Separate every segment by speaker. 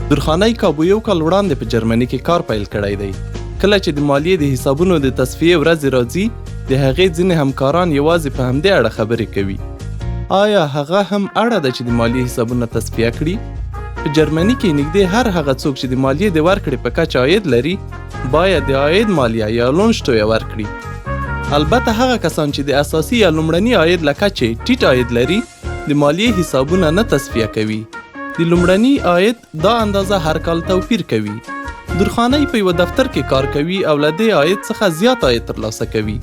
Speaker 1: درخانۍ کابو یو کال وړاندې په جرمني کې کار پیل کړی دی. کله چې د مالیې د حسابونو د تصفیې ورځې راځي، د هغې ځینې همکاران یوازې په همدې اړه خبرې کوي. آیا هغه هم اړه ده چې د مالیې حسابونه تصفیه کړي؟ په جرمني کې نږدې هر هغه څوک چې د مالیې د ورکړې په کچه عاید لري، باید د عاید مالیه یا لونشټویه ورکړي. البته هغه کسان چې د اساسي یا لومړني عاید له کچې ټیټ عاید لري، د مالیې حسابونه نه تصفیه کوي. د لومړني عاید دا اندازه هر کال توپیر کوي. درخانۍ په یوه دفتر کې کار کوي او له دې عاید څخه زیات عاید ترلاسه کوي.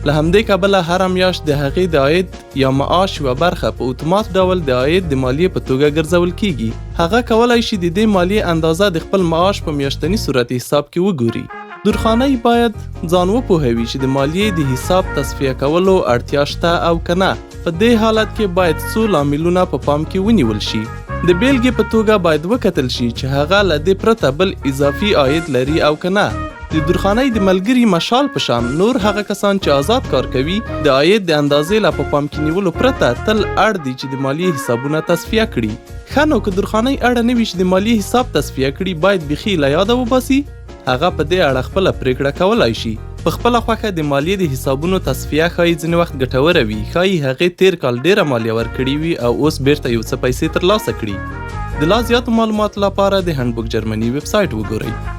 Speaker 1: له همدې کبله هره میاشت د هغې د عاید یا معاش یوه برخه په اتومات ډول د عاید د مالیې په توګه ګرځول کیږي. هغه کولای شي د دې مالیې اندازه د خپل معاش په میاشتني صورت حساب کې وګوري. درخانۍ باید ځان وپوهوي چې د مالیې د حساب تصفیه کولو اړتیا شته او که نه. په دې حالت کې باید څو لاملونه په پام کې ونیول شي. د بیلګې په توګه باید وکتل شي چې هغه له دې پرته بل اضافي عاید لري او که نه. د درخانۍ د ملګري مشال په شان نور هغه کسان چې آزاد کار کوي، د عاید د اندازې له په پام کې نیولو پرته تل اړ دي چې د مالیې حسابونه تصفیه کړي. ښه نو که درخانۍ اړه نه وي چې د مالیې حساب تصفیه کړي، باید بیخي له یاده وباسي؟ هغه په دې اړه خپله پرېکړه کولای شي. په خپله خوښه د مالیې د حسابونو تصفیه ښايي ځینې وخت ګټوره وي، ښايي هغې تېر کال ډېره مالیه ورکړې وي او اوس بېرته یو څه پیسې ترلاسه کړي. د لا زیاتو معلوماتو لپاره د هنډبوک جرمني ویب سایټ وګورئ.